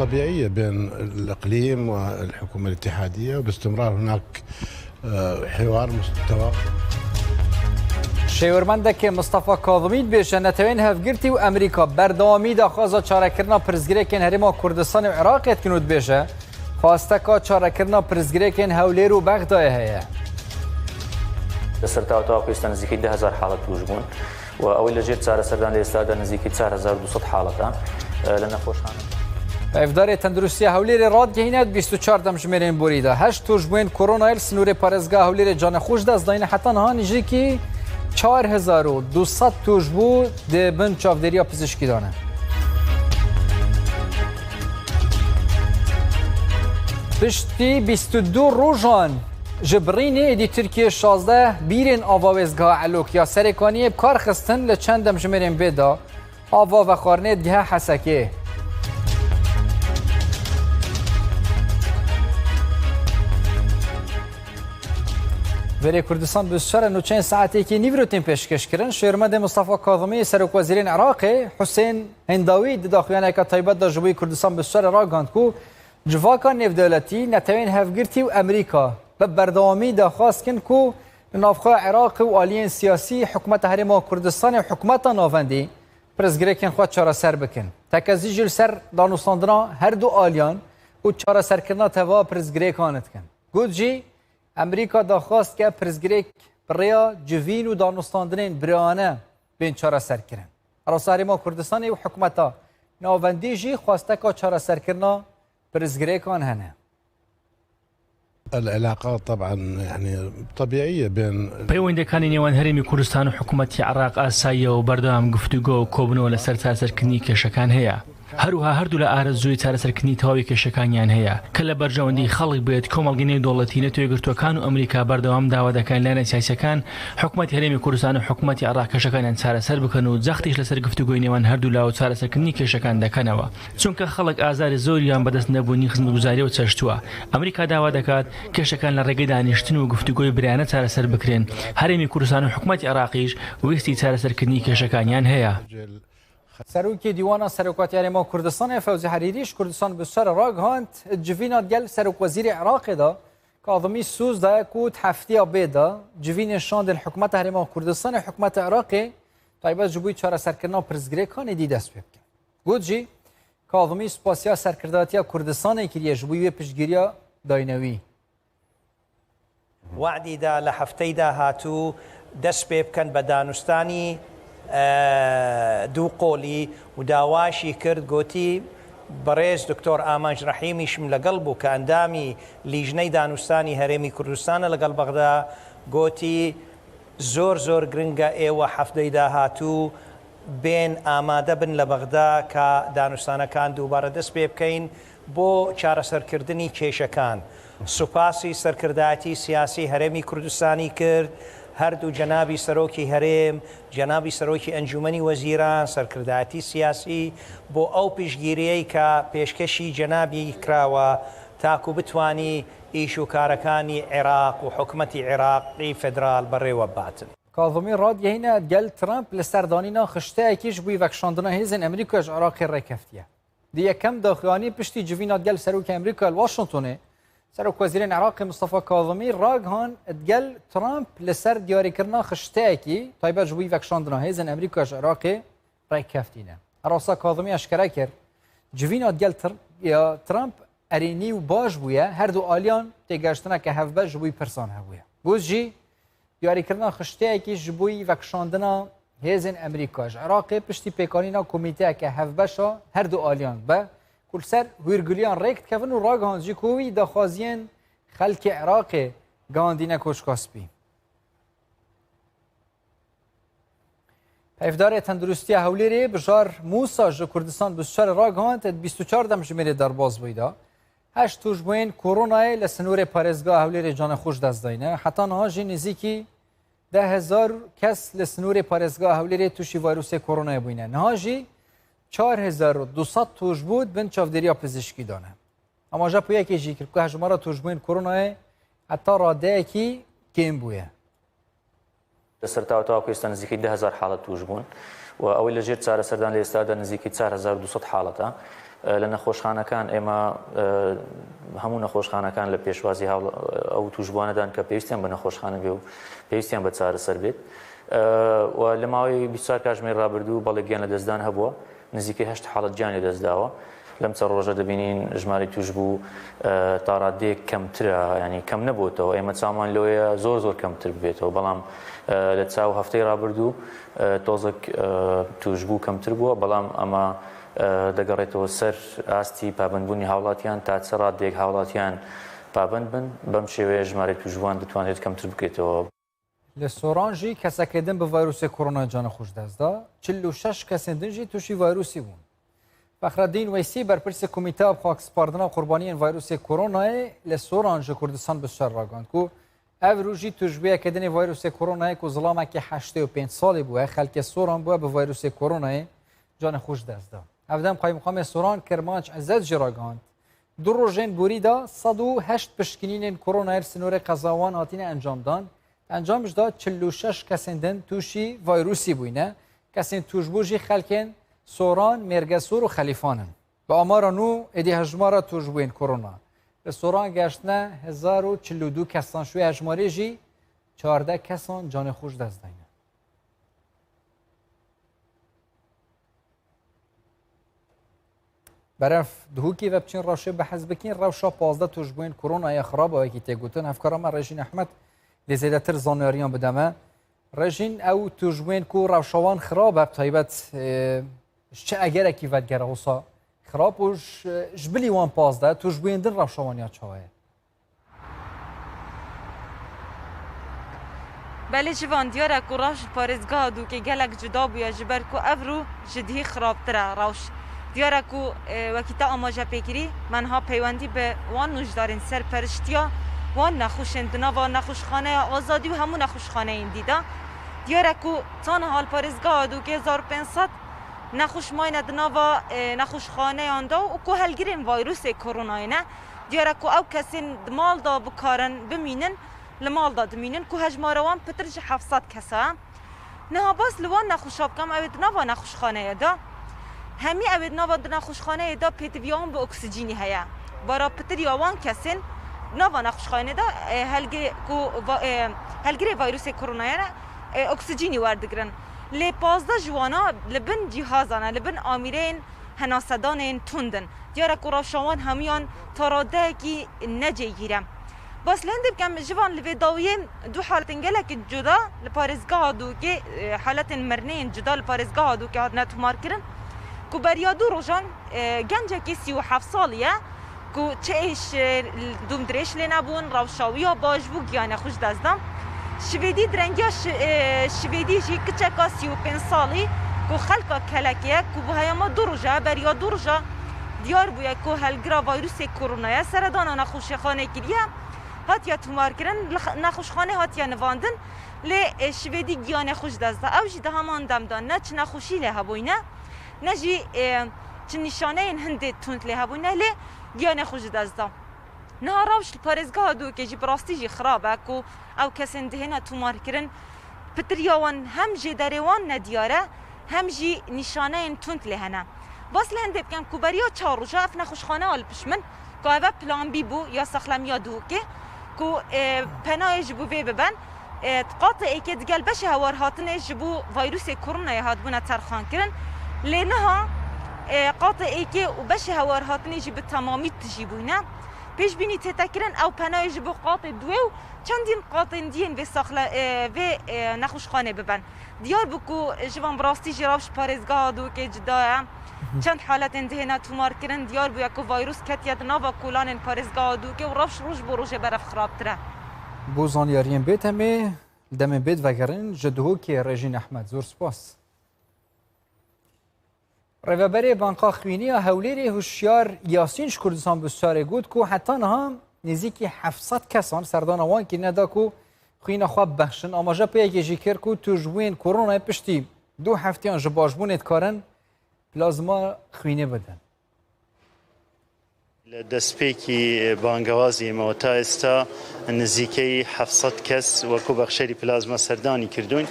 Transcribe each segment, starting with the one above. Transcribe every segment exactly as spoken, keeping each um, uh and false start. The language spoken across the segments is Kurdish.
طبيعية بين الإقليم والحكومة الاتحادية، وباستمرار هناك، آه، حوار مستوى. Şêwirmendekê Mistefa Kazimî dibêje, Netewên Hevgirtî û Amerîka berdewamî daxwaza çarekirina pirsgirêkên Herêma Kurdistanê û Iraqê dikin û dibêje, xwasteka çarekirina pirsgirêkên Hewlêr û Bexdayê heye. لە سەرتاوە تاوەکو ئێستا نزیکەی دە هەزار حاڵەت توش بوون و ئەوەی لە ژێر چارەسەردان لە ئێستادا نزیکەی چوار هەزار و دوو سەد حاڵەتە، ئە، لە نەخۆشخانە. Hevdarê Tenduristiya Hewlêrê radgehîne, di bîst û çar demjimêrên borî de heşt tûjbûyên koronayê li sinûrê parêzgeha Hewlêrê canê xwe ji dest dayîne, heta niha nîjîkî çar hezar û du sed tûjbû di bin çavdêriya pizîşkî de ne. Piştî bîst û du rojan ji birînê êdî Tirkiye şazdeh bîrên ava wêzgeha Elok ya Serêkaniyê bi kar xistin, li çend demjimêrên bê de ava vexwarinê digihe Hesekê. Verê Kurdistan bi sere nûçeyên saetekî nîvro tên pêşkêş kirin. Şêrmendê Mustafa Kazimî, Serokwezîrên Iraqê Husên Hindawî di daxuyaneka taybet de ji bo Kurdistan bi sere ragihand ku civaka nêvdewletî, Netewên Hevgirtî û Amerîka bi berdewamî daxwaz kin ku li navxweya Iraqê û aliyên siyasî, hikûmeta Herêma Kurdistanê û hikûmeta navendî pirsgirêkên xwe çareser bikin. Tekezî jî li ser danûstandina her du aliyan û çareserkirina teva pirsgirêkan dikin. Got jî, Amerîka daxwaz dike pirsgirêk bi rêya civîn û danûstandinên birayane bên çareserkirin. Rasa Herêma Kurdistanê û hikûmeta navendî jî xwasteka çareserkirina pirsgirêkan hene. العلاقات طبعًا يعني طبيعية بين پەیوەندیەکانی نێوان هەرێمی کوردستان و حکوومەتی عێراق ئاساییە و بەردەوام گفتوگۆ و کۆبوونەوە لەسەر چارەسەرکردنی کێشەکان هەیە. هەروەها هەردوو لە ئارەزووی چارەسەرکردنی تەواوی کێشەکانیان هەیە، کە لە بەرژەوەندی خەڵک بێت، کۆمەڵگەی نێودەوڵەتی، نەتەوەی گرتووەکان و ئەمریکا بەردەوام داوا دەکەن لایەنە سیاسیەکان، حکوومەتی هەرێمی کوردستان و حکوومەتی عێراق کێشەکانیان چارەسەر بکەن و جەختیش لەسەر گفتوگۆی نێوان هەردوو لا و چارەسەرکردنی کێشەکان دەکەنەوە. چونکە خەڵک ئازاری زۆریان بەدەست نەبوونی خزمەتگوزاریەوە چەشتووە. ئەمریکا داوا دەکات کێشەکان لە ڕێگەی دانیشتن و گفتوگۆی برایانە چارەسەر بکرێن. هەرێمی کوردستان و حکوومەتی عێراقیش ویستی چارەسەرکردنی کێشەکانیان هەیە. سەرۆکی دیوانە سەرۆکاتی هەرێما کوردستانە فەوزی حەریریش کوردستان بسەر ڕاگهاند جڤینات گەل سەرۆک وەزیری عێراقێدا کاظمی سوز دایە کوت هەفتەیە بێدا جڤینێ شاندن حکوومەتە هەرێما کوردستانە حکوومەتە عێراقێ تایبەت ji بووی چارەسەرکردنا pirsgirêkanê dî dest pê bikin. Got jî, Kazimî spasiya serkirdatiya Kurdistanê kiriye ji bo wê piştgiriya daynewî. وەعدی دا لە هەفتەی داهاتوو دەست پێ بکەن بە دانوستانی، ئە، دوو قۆلی و داواشی کرد، گوتی، بەڕێز دکتۆر ئامانج ڕەحیمیشم لەگەڵ بوو کە ئەندامی لیژنەی دانوستانی هەرێمی کوردستانە لەگەڵ بەغدا، گوتی، زۆر زۆر گرنگە ئێوە هەفتەی داهاتوو بێن ئامادە بن لە بەغدا کە دانوستانەکان دووبارە دەست پێ بکەین بۆ چارەسەرکردنی کێشەکان. سوپاسی سەرکردایەتی سیاسی هەرێمی کوردستانی کرد، هەردوو جەنابی سەرۆکی هەرێم، جەنابی سەرۆکی ئەنجومەنی وەزیران، سەرکردایەتی سیاسی بۆ ئەو پشتگیریەی کە پێشکەشی جەنابی کراوە تاکو بتوانی ئیش و کارەکانی عێراق و حکومەتی عێراقی فدرال بەڕێوە باتن. Kazimî radgehîne gel Trump li ser danîna xişteyekî ji bo vekişandina hêzên Amerîka ji Iraqê rêkeftiye. Di yekem daxuyanî piştî civîna gel Serokê Amerîka li Washingtonê, Serokwezîrên Iraqê Mustafa Kazimî ragihan gel Trump li ser diyarîkirina xişteyekî taybet ji bo vekişandina hêzên Amerîka ji Iraqê rêkeftîne. Rasa Kazimî eşkere kir, civîna gel Tr-, ya Trump erênî û baş bûye, her du aliyan têgehiştineke hevbeş ji bo pirsan hebûye. Got jî, diyarîkirina xişteyekî ji bo vekişandina hêzên Amerîka ji Iraqê piştî pêkanîna komîteyeke hevbeş a her du aliyan be ku li ser hûrgiliyan rêk dikevin û ragihand jî ku wî daxwaziyên xelkê Iraqê gihandîne Koçka Spî. Hevdarê Tenduristiya Hewlêrê Bijar Mûsa ji Kurdistan bi şer ragihand, di bîst û çar demjimêrê derbas bûyî de heşt tûjbûyên koronayê li sinûrê parêzgeha Hewlêrê canê xwe ji dest dayne. Heta niha jî nêzîkî deh hezar kes li sinûrê parêzgeha Hewlêrê tûşî vayrûsê koronayê bûyne. Niha jî çar hezar û du sed tûjbû di bin çavdêriya pizîşkî de ne. Amaje pûyekê jî kir ku hejmara tûjbûyên koronayê heta radeyekî kêm bûye. لە سەرتاوە تاوەکو ئێستا نزیکەی دە هەزار حاڵەت توش بوون و ئەوەی لە ژێر چارەسەردان لە ئێستادا نزیکەی چوار هەزار و دوو سەد حاڵەتە. لە نەخۆشخانەکان ئێمە، ئە، هەموو نەخۆشخانەکان لە پێشوازی هاوڵ-، ئەو توشبوانەدان کە پێویستیان بە نەخۆشخانە بێ و پێویستیان بە چارەسەر بێت. ئە، و لە ماوەی بیست و چوار کاتژمێر ڕابردوو بەڵێ گیان لە دەستدان هەبووە، نزیکەی هەشت حاڵەت گیانی لەدەستداوە. لەم چەند ڕۆژە دەبینین ژمارەی توشبوو، ئە، تا ڕادەیەک کەمترە، یعنی کەم نەبووتەوە. ئێمە چامان لەوەیە زۆر زۆر کەمتر ببێتەوە، بەڵام، ئە، لە چاو هەفتەی ڕابردوو، ئە، تۆزەک، ئە، توشبوو کەمتر بووە، بەڵام ئەمە، ئە، دەگەڕێتەوە سەر ئاستی پابندبوونی هاوڵاتیان، تا چه ڕادەیەک هاوڵاتیان پابند بن، بەم شێوەیە ژمارەی توشبووان دەتوانێت کەمتر بکرێتەوە. لە سۆران ژی کەسەکێ دن بە ڤایرۆسێ کۆرۆنای جانە خوش دەستدا، چل و شەش کەسێن دن ژی تووشی ڤایرۆسی بوون. فەخرەدین وەیسی بەرپرسێ کومیتە بە خاکسپاردنا قوربانیên ڤایرۆسێ کۆرۆنایê لە سۆران ji Kurdistan bi ser ragand ku ev rû jî tûjbûyeke dinê vîrusê koronayê ku zilamekî heştê û pênc salî bûye, xelkê Soran bûye bi vîrusê koronayê canê xwe ji dest da. Hevdem Qayûmqamê Soran Kirmanc Îzzet jî ragihand, du rojên borî de sed û heşt piştgirînên koronayê li sinorê qeza Wan hatine encamdan, encam ji da çil û şeş kesên din tûşî vîrusî bûyne. Kesên tûjbû jî xelkên Soran, Mêrgesor û Xelîfan in. Bi amara nû êdî hejmara tûjbûyên korona li Soran geştine hezar û çil û du kesan, ji wê hejmarê jî çardeh kesan canê xwe ji dest dayne. Beref Duhokê ve biçin rewşê behs bikin, rewşa pazdeh tûjbûyên koronayê xirab e, wekî tê gotin. Hevkara me Rejîn Ehmed dê zêdetir zanyariyan bide me. Rejîn, ew tûjbûyên ku rewşa wan xirab e, bi taybet, e, ji çi egerekî vedigere wisa xirab û ji, ji bilî wan pazdeh tûjbûyên din rewşa wan ya çawa ye? Belê Civan, diyar e ku rewş li parêzgeha Dûkê gelek cuda bûye, ji ber ku ev rû ji dihî xirabtir e rewş. Diyar e ku, e, wekî te amaje pê kirî, me niha peywendî bi wan nûjdarên serperiştiya wan nexweşên di nava nexweşxaneya Azadî û hemû nexweşxaneyên dî de. Diyar e ku ta niha li parêzgeha Dûkê hezar û pênc sed nexweş mayne di nava, e, nexweşxaneyan de û ku helgirên vîrusê koronayê ne. Diyar e ku ew kesên di mal de bikarin bimînin, li mal de dimînin ku hejmara wan pitir ji heft sed kes e. Niha bas li wan nexweşa bikim, ew ê di nava nexweşxaneyê de. Hemî ew ê di nava di nexweşxaneyê de pêtiviya wan bi oksîjînî heye. Bara pitir ya wan kesên di nava nexweşxaneyê de, e, helgê ku va-, e, helgirê vîrusê koronayê ne, e, oksîjînî werdigirin. Lê pazdeh ji wana li bin cîhazan e, li bin amîreyên henasedanên tund in. Diyar e ku rewşa wan hemûyan ta radeyekî necêgîr e. Bas li hindê bikim, Civan, li vê dawiyê du haletên gelekî cuda li parêzgeha Dûkê, e, haletên mirinê yên cuda li parêzgeha Dûkê hatine tomarkirin ku beriya du rojan, e, gencekî sî û heft salî ye ku çi êş, e, dûm dirêj lê nebûn, rewşa wî ya baş bû, giyanê xwe ji dest da. Şivêdî direngiya şi-, e, şivêdî jî kiçeka sî û pênc salî ku xelka kelekê ye ku bi heyama du roja, beriya du roja diyar bûye ku helgira vîrusê koronayê seredana nexweşxanê kiriye, hatiye tomarkirin, li xe-, nexweşxanê hatiye nivandin, lê, e, şivêdî giyanê xwe ji dest da. Ew jî di heman dem de ne çi nexweşî lê hebûyne, ne jî, e, çi nîşaneyên hindê tund lê hebûyne, lê giyanê xwe ji dest da. Niha rewş li parêzgeha Dûkê jî bi rastî jî xirab e ku ew kesên dihêne tomarkirin, pitiriya wan hem jêderê wan nediyar e, hem jî nîşaneyên tund lê hene. Bas li hindê bikim ku beriya çar roja ev nexweşxane a li pişt min, ku ev e plan B bû ya saxlemiya Dûkê, ku, e, penayê ji bo vê biben, e, qatê êkê digel beşê hewarhatinê ji bo vîrusê koronayê hatibûne terxankirin. Lê niha, e, qatê êkê û beşê hewarhatinê jî bi temamî tijî bûyne. Pêşbînî tête kirin ew penayê ji bo qatê duwê û çendîn qatên diyên vê saxle-, e, vê, e, nexweşxanê biben. Diyar bû ku ji van bi rastî jî rewş parêzgeha Dûkê cuda ye. Çend haletên dihêne tomarkirin, diyar bûye ku vîrus ketiye di nava kolanên parêzgeha Dûkê û rewş roj bo rojê berev xirabtir e. Bo zanyariyên bê temê, li demên bê divegerin, ji Duhokê Rejîn Ehmed. Zor spas. Rêveberê Banka Xwîniya Hewlêrê Huşyar Yasîn ji Kurdistan bi Şarê got ku heta niha nêzîkî heft sed kesan serdana wan kirine da ku xwîna xwe bibexşin. Amaje pê yekê jî kir ku tûjbûyên koronayê piştî du heftiyan ji başbûnê dikarin plazma xwînê bidin. لە دەستپێکی بانگەوازی ئێمەوە تا ئێستا نزیکەی حەفت سەد کەس وەکو بەخشەری پلازما سەردانی کردوون.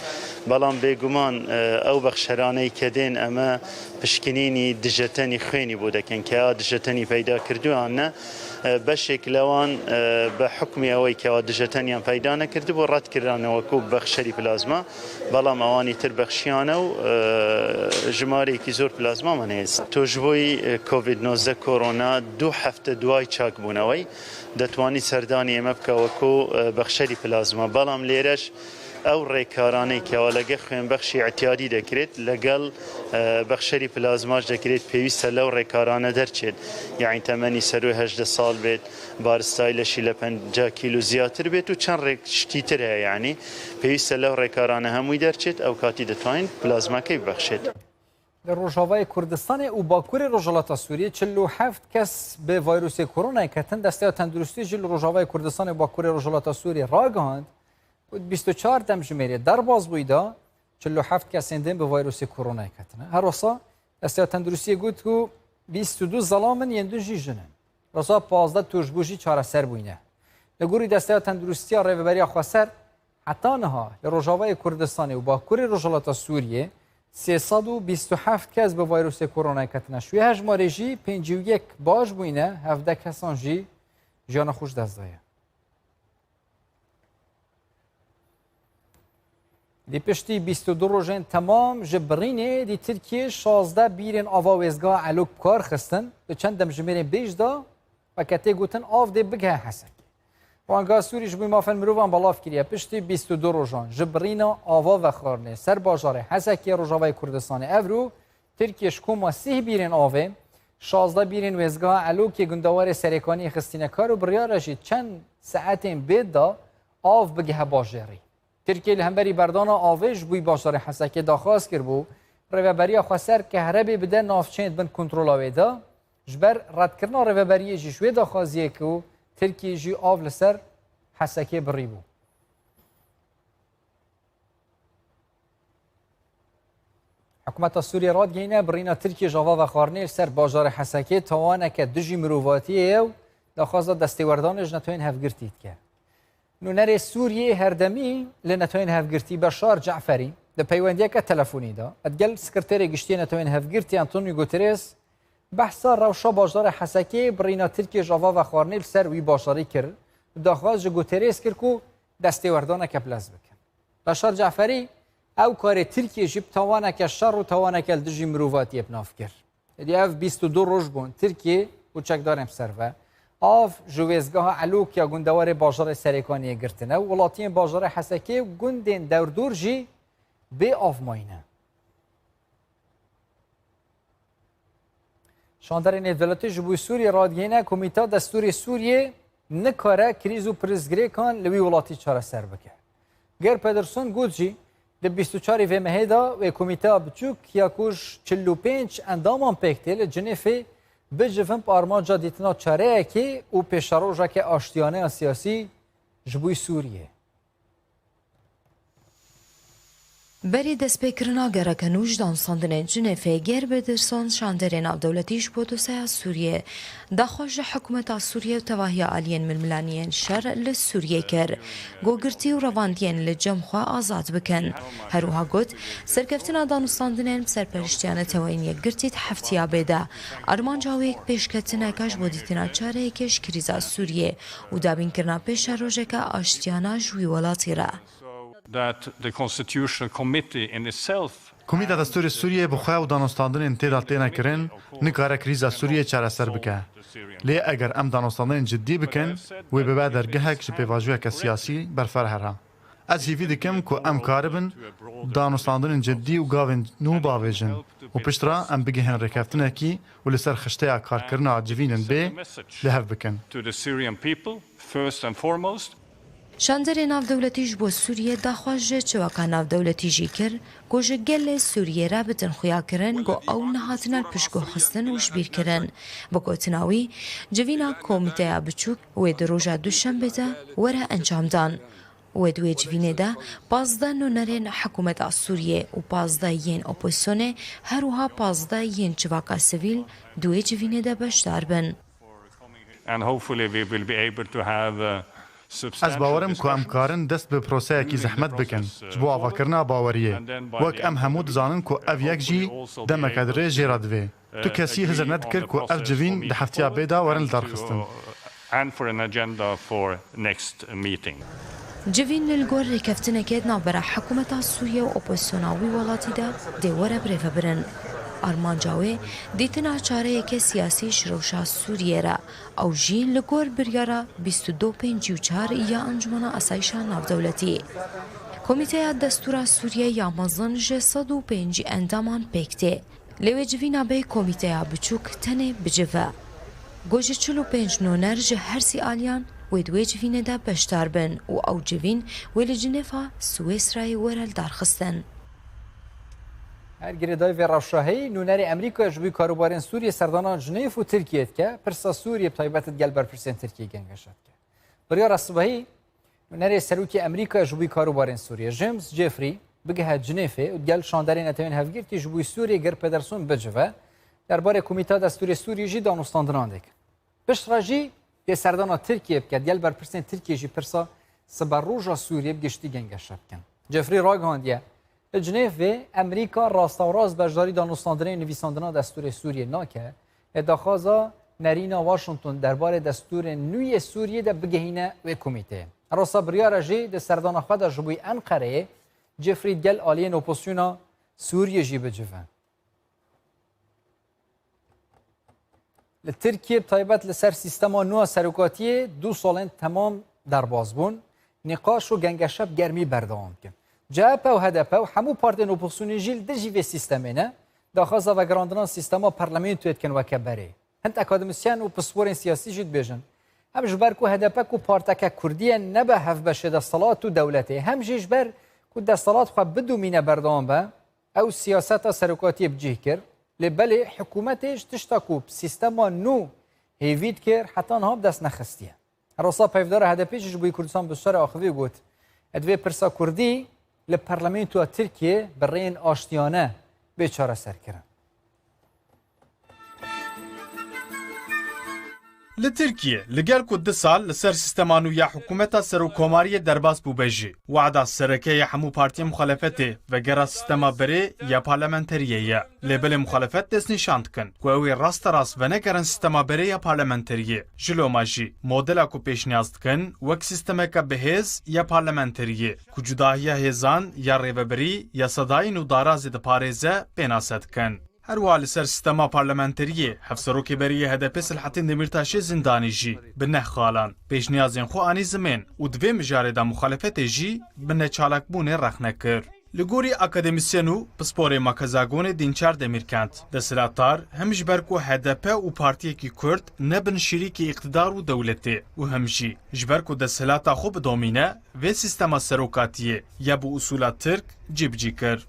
Belam bêguman, e, ew bexşeraneyî ke dên eme pişkinînî dijetenî xwênî bo dekin, ke ya dijetenî peyda kirduyan ne, e, beşêk lewan, e, be hukmî ewey ke wa dijeteniyan peyda nekirdibo, red kirane wekû bexşerî plazma. Belam ewanî tir bexşiyane û, e, jimareyekî zor plazma me nehêst. Tojboyî, e, Covid nozdeh korona du hefte duway çak bûne wey detwanî serdanî ême bike wekû, e, bexşerî plazma. Belam lêreş ew rêkaranê ke wa legel xwênbexşî îtiyadî dekirêt, legel, e, bexşerî plazma jî dekirêt, pêwîst e lew rêkarane derçêt. Yanî temenî serû hejdeh sal bêt, baristayî leşî le penca kîlo ziyatir bêt û çend rêk ştîtir heye yanî. Pêwîst e lew rêkarane hemûyî derçêt, ew katî detwanît plazmakey bibexşêt. Li Rojavayê Kurdistanê û Bakurê Rojhilata Sûriyê çil û heft kes bi vayrosê koronayê ketin. Desteya Tenduristî jî li Rojavayê Kurdistanê û Bakurê Rojhilata Sûriyê ragihand ku bîst û çar demjimêrê derbas bûyî de çil û heft kesên din bi vayrosê koronayê ketine. Her wisa Desteya Tenduristiyê got ku bîst û du zelam in, yên du jî jin in. Wisa pazdeh tûşbû jî çareser bûyîne. Li gorî Desteya Tenduristiya Rêveberiya Xweser, heta niha li Rojavayê Kurdistanê û Bakurê Rojhilata Sûriyê sê sed û bîst û heft kes bi vayrosê koronayê ketine şûyê hejmarê jî pêncî û yek baş bûyne, hevdeh kesan jî jiyana xwe ji dest daye. Lê piştî bîst û du rojên temam ji birînê dî Tirkiyê şazdeh bîrên ava wêzgeha Elok bi kar xistin. Li çend demjimêrên pêş de weke tê gotin av dê bigihe Hesekê. Ranga Sûrî ji bo Mafên Mirovan belav kiriye, piştî bîst û du rojan ji birîna ava vexwarinê ser bajarê Hesekê Rojavayê Kurdistanê evro Tirkiye ji koma sîh bîrên avê, şazdeh bîrên wêzgeha Elokê gundewarê Serêkaniyê xistîne kar û biryar e jî çend saetên bêd de av bigihe bajêrî. Tirkiye li hemberî berdana avê ji bo bajarê Hesekê daxwaz kiribû, Rêveberiya Xweser kehrebê bide navçeyên bin kontrola wê de, ji ber redkirina Rêveberiyê jî ji wê daxwaziyê ku Tirkiye jî av li ser Hesekê birîbû. Hikûmeta Sûriyê radigihîne, birîna Tirkiyê ji ava vexwarinê li ser bajarê Hesekê tawaneke dijî mirovatiyê ye û daxwaza destêwerdanê ji Netoyên Hevgirtî dike. Nûnerê Sûriyê herdemî li Netoyên Hevgirtî Beşar Ceferî di peywendiyeke telefonî de digel Sekreterê Giştî yê Netoyên Hevgirtî Antonio Guterres behsa rewşa bajarê Hesekê, birîna Tirkiyê ji ava vexwarinê li ser wî bajarî kir û daxwaz ji Guterres kir ku destêwerdaneke bilez bikin. Beşar Ceferî ew karê Tirkiyê jî bi tawaneke şer û tawaneke li dijî mirovatiyê bi nav kir. Êdî ev bîst û du roj bûn Tirkiyê û çekdarên bi ser ve av ji wêzgeha Elok ya gundewarê bajarê Serêkaniyê girtine û welatiyên bajarê Hesekê û gundên dewrdor jî bê av mayîne. Şanderê Nêvdewletî ji bo Sûriyê radigihîne, Komîta Destûrê Sûriyê nikare krîz û pirsgirêkan li wî welatî çareser bike. Geir Pedersen got jî, di bîst û çarê vê mehê de wê komîteya biçûk ya ku ji çil û pênc endaman pêk tê li Cinêfê bicivin bi armanca dîtina çareyekê û pêşerojeke aştiyane ya siyasî ji bo Sûriyê. Berî destpêkirina gereke nû ji danûstandinên Cinêfê, Geir Pedersen, şanderê navdewletî ji bo dosyeya Sûriyê, daxwaz ji hikûmeta Sûriyê û tevahiya aliyên milmilaniyên şer li Sûriyê kir, ku girtî û revandiyên li cem xwe azad bikin. Her wiha got, serkeftina danûstandinên bi serperiştiya Neteweyên Yekgirtî di heftiya bê de armanca wê yek pêşketineke ji bo dîtina çareyekê ji krîza Sûriyê û dabînkirina pêşerojeke aştiyane ji wî welatî re. That the Constitutional Committee in itself Komîta Destûrê Sûriyê bi xwe û danûstandinên tê de têne kirin nikare krîza Sûriyê çareser bike. Lê eger em danûstandinên ciddî bikin, wê bibe dergehek ji pêvajoyeke siyasî berfireh re. Ez hîvî dikim ku em karibin danûstandinên ciddî û gavên nû bavêjin û piştre em bigihin rêkeftinekî û li ser xişteya karkirina civînên bê li hev bikin. To the Syrian people, first and foremost. Şanderê navdewletî ji bo Sûriyê daxwaz ji civaka navdewletî jî kir ku ji gelê Sûriyê re bidin xuyakirin ku ew nehatine li piştguhxistin û jibîrkirin. Bi gotina wî, civîna komîteya biçûk wê di roja duşembê de were encamdan. Wê di wê civînê de pazdeh nûnerên hikûmeta Sûriyê û pazdeh yên opozisyonê, her wiha pazdeh yên civaka sivîl di wê civînê de beşdar bin. And hopefully we will be able to have, uh, Ez bawer im ku em karin dest bi proseyekî zehmet bikin ji bo avakirina baweriyê. Wek em hemû dizanin ku ev yek jî demeke dirêj jê re divê. Tu kesî hizir nedikir ku ev civîn di heftiya bê de werin lidarxistin. And for an agenda for next meeting. Civîn li gor rêkeftinekê di navbera hikûmeta Sûriye û opozisyona wî welatî de dê were birêvebirin. Armanca wê dîtina çareyeke siyasî ji rewşa Sûriyê re, ew jî li gor biryara bîst û du pêncî û çar ya Encûmena Asayişa Navdewletî. Komîteya Destûra Sûriye ya mezin ji sed û pêncî endaman pêk tê. Lê wê civîna bê komîteya biçûk tenê bicive. Ku ji çil û pênc nûner ji her sî aliyan wê di wê civînê de beşdar bin û ew civîn wê li Cinêfa Swêsrayê were lidarxistin. Her girêdayî vê rewşa heyî, nûnerê Amerîkayê ji bo karûbarên Sûriyê serdana Cinêf û Tirkiyê dike, pirsa Sûriyê bi taybet digel berpirsên Tirkiyê gengeşe dike. Biryara sibehî, nûnerê serokê Amerîkayê ji bo karûbarên Sûriyê, James Jeffrey, bigihe Cinêfê û digel şanderê Netewên Hevgirtî ji bo Sûriyê Geir Pederson bicive, derbarê Komîta Destûrê Sûriyê jî danûstandinan dike. Piştre jî dê serdana Tirkiyê bike, digel berpirsên Tirkiyê jî pirsa siberoja Sûriyê bi giştî gengeşe bikin. Jeffrey ragihandiye, Li Cinêfê Amerîka rasterast beşdarî danûstandinê û nivîsandina destûrê Sûriyê nake, lê daxwaza nerîna Washington derbarê destûrên nû yê Sûriyê de bigihîne wê komîteyê. Rasta biryar e jî di serdana xwe de ji bo Enqereyê Jeffrey digel aliyên opozisyona Sûriyê jî bicive. Li Tirkiyê bi taybet li ser sîstema nû a serokatiyê du salên temam derbas bûn, nîqaş û gengeşe bi germî berdewam dikin. C H P û H D P û hemû partên opozisyonê jî li dijî vê sîstemê ne, daxwaza vegerandina sîstema parlamentoyê dikin weke berê. Hin akademisyen û pisporên siyasî jî dibêjin, em ji ber ku H D P ku parteke kurdî ye nebe hevbeşê desthilat û dewletê, hem jî ji ber ku desthilat xwe bidomîne berdewam be, ew siyaseta serokatiyê bi cih kir, lê belê hikûmetê ji tişta ku bi sîstema nû hêvî dikir, heta niha bi dest nexistiye. Rasta peyvdara H D P jî ji bo Kurdistan bi ser axivî got, divê pirsa kurdî li parlamentoya Tirkiyê bi rêyên aştiyane bê çareserkirin. Li Tirkiyê, li gel ku du sal li ser sîstema nû ya hikûmeta serokkomariyê derbas bûbe jî, wada sereke ya hemû partiyên muxalefetê vegera sîstema berê ya parlamenteriyê ye. Lê belê muxalefet destnîşan dikin ku ew ê rasterast venegerin sîstema berê ya parlamenteriyê. Ji loma jî modela ku pêşniyaz dikin wek sîstemeke bihêz ya parlamenteriyê ku cudahiya hêzan ya rêvebirî, yasadayîn û darazê diparêze pênase dikin. Her wiha li ser sîstema parlamenteriyê hevserokê berê yê H D P Selahattin Demîrtaşê Zindanî jî bi neh xalan pêşniyazên xwe anî zimên û di vê mijarê de muxalefetê jî bi neçalakbûnê rexne kir. Li gorî akademîsyen û pisporê Makezagonê Dînçer Demîrkent, desthilatdar hem ji ber ku H D P û partiyekî Kurd ne bin şirîkî îqtidar û dewletê û hem jî ji ber ku desthilata xwe bidomîne, vê sîstema serokatiyê ya bi usûla Tirk cîbicî kir.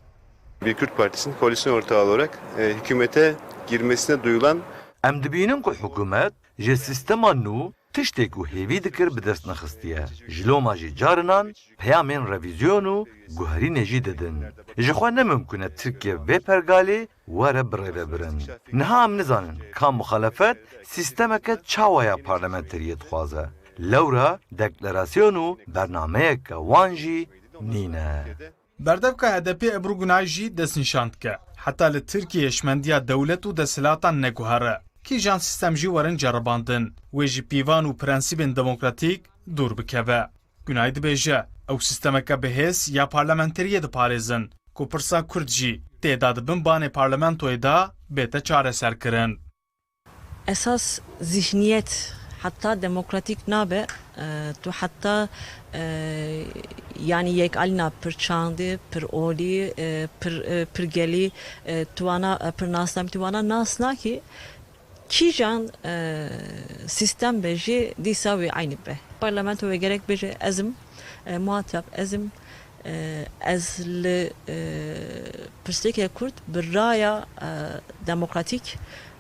Bir Kürt Partisi'nin koalisyon ortağı olarak e, hükümete girmesine duyulan Em dibînin ku hikûmet ji sîstema nû tiştê ku hêvî dikir bi dest nexistiye. Ji loma jî carinan peyamên revîzyon û guherînê jî didin. Ji xwe ne mimkun e Tirkiye vê pergalê were birêvebirin. Niha em nizanin ka muxalefet sîstemeke çawa ya parlamenteriyê dixwaze. Lewra deklarasyon û bernameyeke wan jî nîne. Berdevka H D P Ebru Gunay jî destnîşan dike, heta li Tirkiyeyê hişmendiya dewlet û desthilatan neguhere, kîjan sîstem jî werin ceribandin, wê ji pîvan û prensîbên demokratîk dûr bikeve. Gunay dibêje, ew sîstemeke bihêz ya parlamenteriyê diparêzin, ku pirsa Kurd jî tê de di bin banê parlamentoyê de bête çareserkirin. Esas zihniyet heta demokratîk nabe, e, tu heta, e, yanî yekalîna pir çandî, pir olî, e, pir, e, pir gelî, e, tu wana, e, pir nasnamî, tu wana nas nakî, kîjan, e, sîstem be jî dîsa wê eynî be. Parlamento wê gerek bêje ez im, e, muhateb ez im, e, ez li, e, pirsgirêkê Kurd bi raya, e, demokratîk,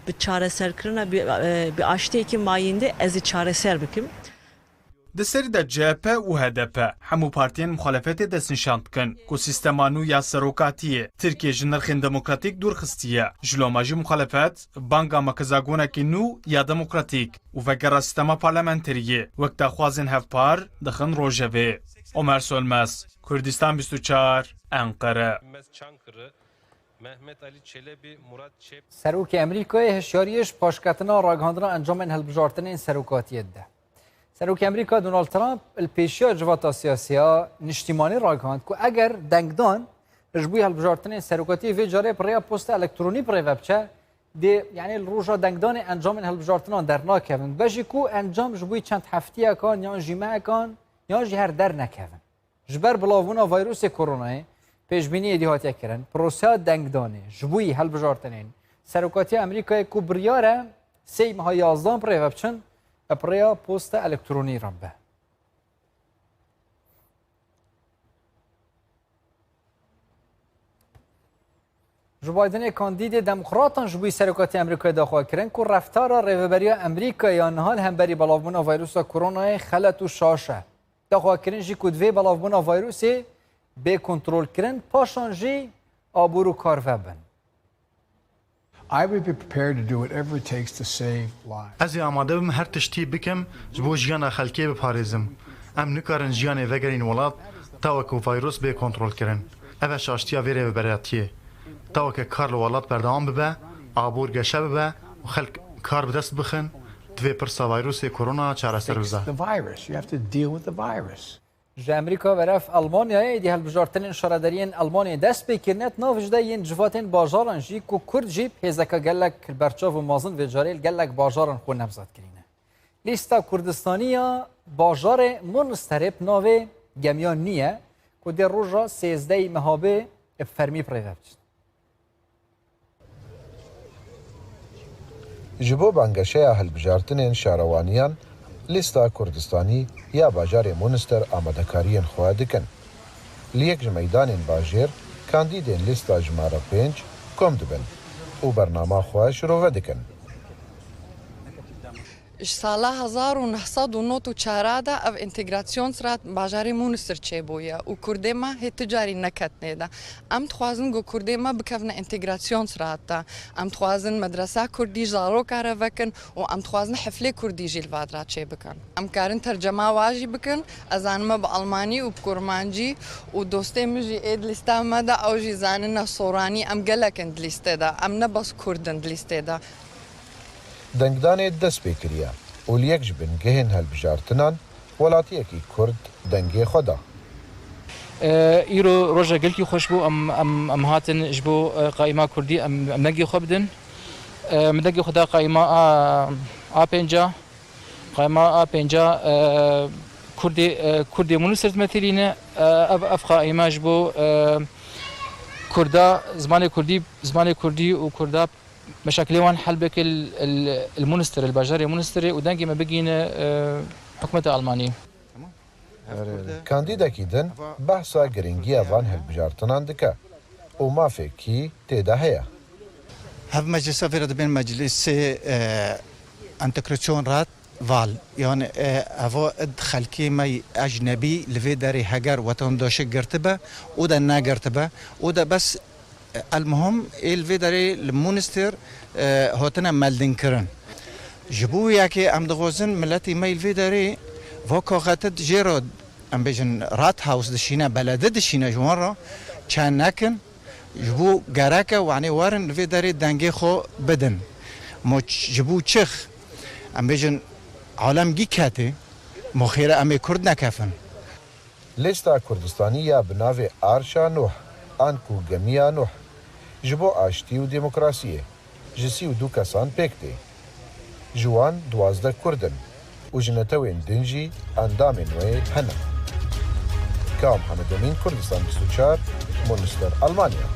bi çareserkirina, bi, e, bi aştiyekî mayînde ez ê çareser bikim. Di serî de C H P û H D P hemû partiyên muxalefetê destnîşan dikin ku sîstema nû ya serokatiyê Tirkiye ji nirxên demokratîk dûr xistiye. Ji loma jî muxalefet banga makezagonekî nû ya demokratîk û vegera sîstema parlamenteriyê wek daxwazên hevpar dixin rojevê. Omer Solmez, Kurdistan bîst û çar, Enqere. Mehmet Çankırı, Mehmet Ali Çelebi, Murat Çep. Serokê Amerîkayê hişyariyê ji paşketina ragihandina encamên hilbijartinên serokatiyê dide. Serokê Amerîka Donald Trump li pêşiya civata siyasî ya niştîmanî ragihand ku eger dengdan ji bo hilbijartinên serokatiyê vê carê bi rêya posta elektronî bi rê ve biçe, dê, yanî li roja dengdanê encamên hilbijartinan dernakevin. Be jî ku encam ji bo çend heftiyekan yan jî mehekan yan jî her dernekevin. Ji ber bilavbûna vayrosê koronayê, pêşbînî êdî hatiye kirin, proseya dengdanê ji bo hilbijartinên serokatiya Amerîkayê ku biryar e sê meha yazdan bi rê ve biçin, bi rêya posta elektronî re bibe. Joe Bidenê kandîdê Demokratan ji bo serokatiya Amerîkayê daxwa kirin ku reftara Rêveberiya Amerîkayê ya niha li hemberî belavbûna vayrusa koronayê xelet û şaş e. Daxwa kirin jî ku divê belavbûna vayrusê bê kontrolkirin, paşan jî abor û kar vebin. I would be prepared to do whatever it takes to save lives. Ez ê amade bim her tiştî bikim ji bo jiyana xelkê biparêzim. Em nikarin jiyanê vegerîn welat tawa ku vayrus bê kontrolkirin. Ev e şaştiya vê rêveberatiyê. Tawa ke kar li welat berdewam bibe, abor geşe bibe û xelk kar bi dest bixin, divê pirsa vayrusê korona çareser bibe. Fix the virus. You have to deal with the virus. Ji Amerîka ve rev Elmanyayê êdî hilbijartinên şaredariyên Elmanyayê dest pê kirine, di nav jî de yên civatên bajaran jî ku Kurd jî bi hêzeke gelek berçav û mezin vê carê li gelek bajaran xwe nemzet kirîne. Lîsta Kurdistanî ya bajarê Munsterê bi navê Gemiya Nû ye ku dê roja sêzdehê Mehabê bi fermî bi rê ve biçin. Ji bo bangeşeya hilbijartinên şarewaniyan, Lîsta Kurdistanî ya bajarê Munster amadekariyên xwe dikin. Li yek ji meydanên bajêr, kandîdên lîsta jimare pênc kom dibin û bernama xwe şirove dikin. Ji sala hezar û neh sed û nod û çar de ev Integrationsrat bajarê Munster çêbûye û Kurdê me hê tu carî neketine de. Em dixwazin ku Kurdê me bikevine Integrationsrat de. Em dixwazin medresa Kurdî ji zaroka re vekin û em dixwazin heflê Kurdî jî li va de çêbikin. Em karin tercema wa jî bikin. Ez zanime bi Almanî û bi Kurmancî û dostê min jî ê di lîsta me de ew jî zanine Soranî. Em gelek in di lîstê de. Em ne bes Kurd in di lîstê de. Dengdanê dest pê kiriye û li yek ji bingehên hilbijartinan welatiyekî Kurd dengê xwe da. E, îro roja gelkî xweş bû. Em, em, em hatin ji bo, e, qaîma Kurdî em, em dengê xwe bidin. E, min dengê xwe da qaîma A, A pênca. Qaîma A pênca, e, Kurdê, e, Kurdê Munster dimetîlîne. E, ev, ev qaîma ji bo, e, Kurda, zimanê Kurdî, zimanê Kurdî û Kurda meşakilê wan hel bike li, li, li Munster, li bajarê Munsterê û dengê me bigihîne, e, hikûmeta Almanî. Kandîdekî din behsa girîngiya van hilbijartinan dike û mafekî tê de heye. Hev meclisa vê re dibên meclisê, e, Integrationsrat, Wahl. Yani, e, evo id xelkê me ecnebî li vê derê heger wetandaşî girtibe û de negirtibe û de bes, e, elmuhim ê li vê derê li Munster, e, hatine meldinkirin. Ji bo wê yekê em dixwazin miletê me li vê derê va kaxetit jê re, em bêjin Rathaus dişîne, belede dişîne ji wan re çend nekin. Ji bo gereke wanê werin li vê derê dengê xwe bidin. Mo ç-, ji bo çix? Em bêjin alem gî ketê, mo xêre em ê Kurd nekefin. Lîsta Kurdistanî ya bi navê Arşa Nuh, an ku Gemiya Nuh, ji bo aştî û demokrasiyê, ji sî û du kesan pêk tê. Ji wan duwazdeh Kurd in û ji netewên din jî endamên wê hene. Ka Mihemed Emîn, Kurdistan bîst û çar, Munster, Almanya.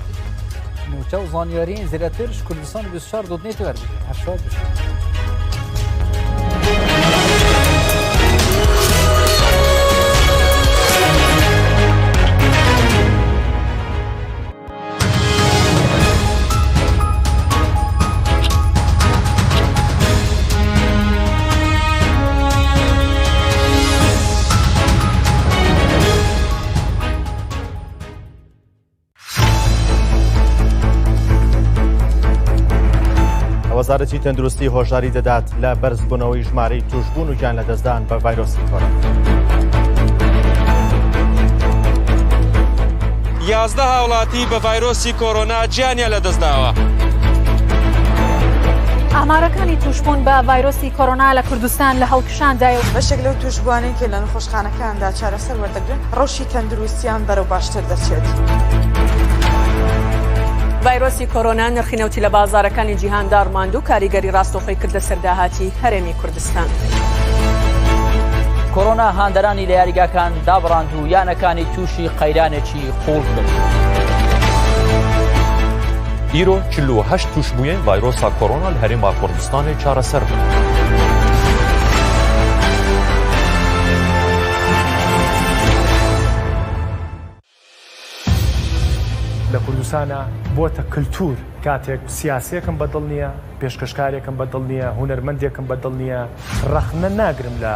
Nûçe û zanyariyên zêdetir ji Kurdistan bîst û çar dot net werbigrin. Her şad bibin. وەزارەتی تەندروستی هۆشداری دەدات لە بەرزبوونەوەی ژمارەی توشبوون و گیان لەدەستدان بە ڤایرۆسی کۆرۆنا. یازدە هاوڵاتی بە ڤایرۆسی کۆرۆنا گیانیان لەدەستداوە. ئامارەکانی توشبوون بە ڤایرۆسی کۆرۆنا لە کوردستان لە هەڵکشاندایە و بەشێک لەو توشبووانەی کە لە نەخۆشخانەکاندا چارەسەر وەردەگرن، ڕەوشی تەندروستیان بەرەو باشتر دەچێت. ڤایرۆسی کۆرۆنا نرخی نەوتی لە بازارەکانی جیهان داڕماند و کاریگەری ڕاستەوخۆی کردە سەر داهاتی هەرێمی کوردستان. کۆرۆنا هاندەرانی لە یاریگاکان دابڕاند و یانەکانی تووشی قەیرانێکی قووڵ کرد. ئیرۆ چل و هەشت تووشبوویە ڤایرۆسا کۆرۆنا لە هەرێما کوردستانê çareser bûn. لە کوردستانا بۆتە کلتور، کاتێک سیاسیەکم بەدڵ نییە، پێشکەشکارێکم بەدڵ نییە، هونەرمەندێکم بەدڵ نییە، ڕەخنە ناگرم لە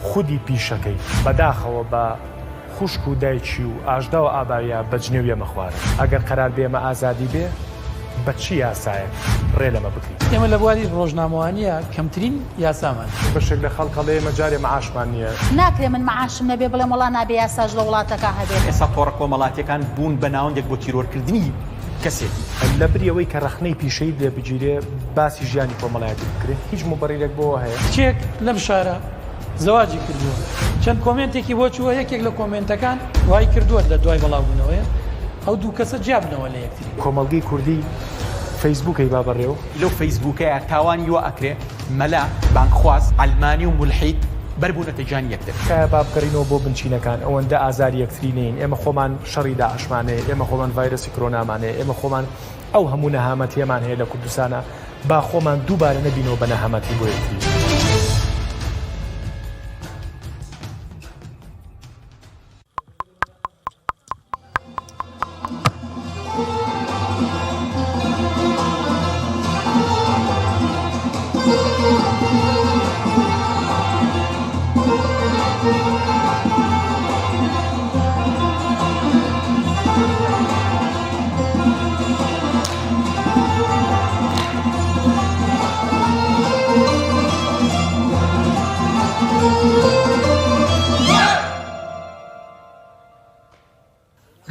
خودی پیشەکەی. بەداخەوە بە خوشک و دایکی و ئاژداو ئاباویا بەجنێو یەمە خوارن. ئەگەر قەرار بێمە ئازادی بێ، بە چی یاسایەک ڕێ لەمە بگرین؟ ئێمە لە بواری ڕۆژنامەوانیە کەمترین یاسامان. بەشێک لە خەڵک ئەڵێ ئێمە جارێ مەعاشمان نییە. ناکرێ من مەعاشم نەبێ بڵێم وەڵا نابێ یاساش لە وڵاتەکە هەبێ. ئێستا تۆڕە کۆمەڵاتیەکان بوون بە ناوەندێک بۆ تیرۆرکردنی کەسێک. لە بری ئەوەی کە ڕەخنەی پیشەیت لێ بگیرێ، باسی ژیانی کۆمەڵایەتی بکرێ، هیچ مبەڕیرێک بۆ هەیە؟ کچێک لەم شارە زەواجی کردووە. چەند کۆمێنتێکی بۆ چووە، یەکێک لە کۆمێنتەکان وای کردووە لە دوای بەڵاوبوونەوەیە، ئەو دوو کەسە جیابنەوە لە یەکتری. کۆمەڵگەی کوردی فەیسبووکەی با بەڕێوە. لەو فەیسبووکەیە تاوانی وە ئەکرێ مەلا، بانگخواز، عەلمانی و مولحید بەربوونەتە جانی یەکتر. تکایە با بگەڕینەوە بۆ بنچینەکان، ئەوەندە ئازاری یەکتری نین. ئێمە خۆمان شەڕی داعشمان هەیە، ئێمە خۆمان ڤایرەسی کرۆنامان هەیە، ئێمە خۆمان ئەو هەموو نەهامەتیەمان هەیە لە کوردستانە. با خۆمان دووبارە نەبینەوە بە نەهامەتی بۆ یەکتری.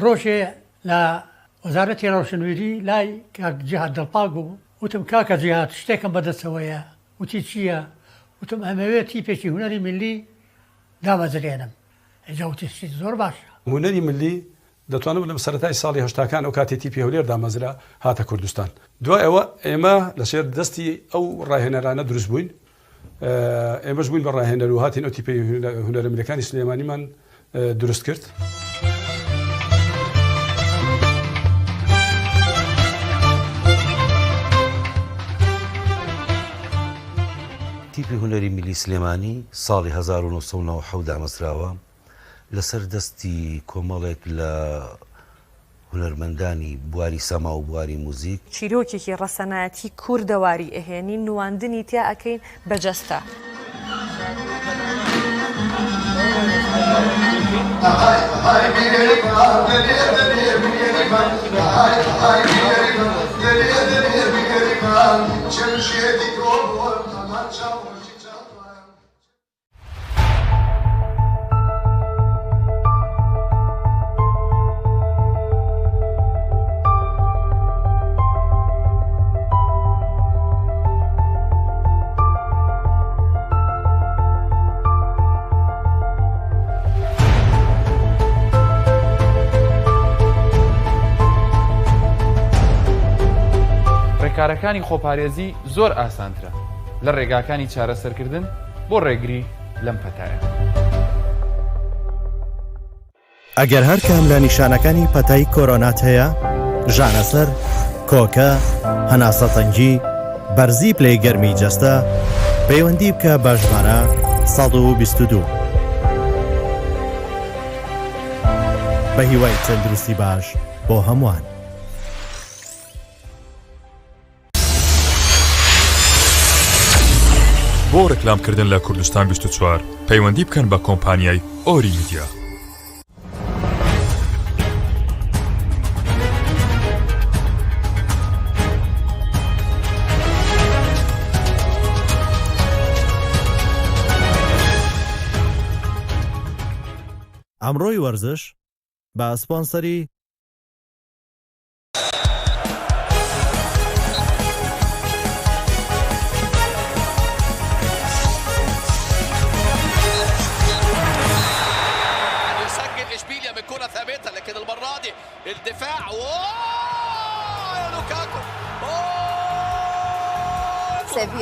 ڕۆژێ لە وەزارەتی ڕەوشنبیری لای کاک جیهاد دڵپاک بوو. وتم، کاکە جیهاد، شتێکم بەدەستەوەیە. وتی، چییە؟ وتم، ئەمەوێت تیپێکی هونەری میللی دامەزرێنم. ئێجا وتی، شتی زۆر باشە. هونەری میللی دەتوانم بڵێم سەرەتای ساڵی هەشتاکان، ئەو کاتێ تیپی هەولێر دامەزرا، هاتە کوردستان. دوای ئەوە ئێمە لە ژێر دەستی ئەو ڕاهێنەرانە دروست بووین. ئێمەش بووین بە ڕاهێنەر و هاتین ئەو تیپەی هونە-، هونەرمەندەکانی سلێمانیمان، ئە، دروست کرد. تیپی هونەری میللی سلێمانی ساڵی هەزار و نۆ سەد و نەوەد و حەوت دامەزراوە لەسەر دەستی کۆمەڵێک لە هونەرمەندانی بواری سەما و بواری موزیک. چیرۆکێکی ڕەسەنایەتی کوردەواری ئەهێنین، نواندنی تیا ئەکەین بە جەستە. ڕێکارەکانی خۆپارێزی زۆر ئاسانترە لە ڕێگاکانی چارەسەرکردن بۆ ڕێگری لەم پەتایە. ئەگەر هەر کام لە نیشانەکانی پەتای کۆرۆنات هەیە، ژانەسەر، کۆکە، هەناسەتەنگی، بەرزی پلەی گەرمی جەستە، پەیوەندی بکە بە ژمارە سەد و بیست و دوو. بە هیوای تەندروستی باش بۆ هەمووان. بۆ ڕێکلامکردن لە کوردستان بیست و چوار، پەیوەندی بکەن بە کۆمپانیای ئۆری میدیا. Emroyî werziş bi sponserî يسجل إشبيليا من كرة ثابتة، لكن المرة دي الدفاع. أوه! يا لوكاكو. أوه!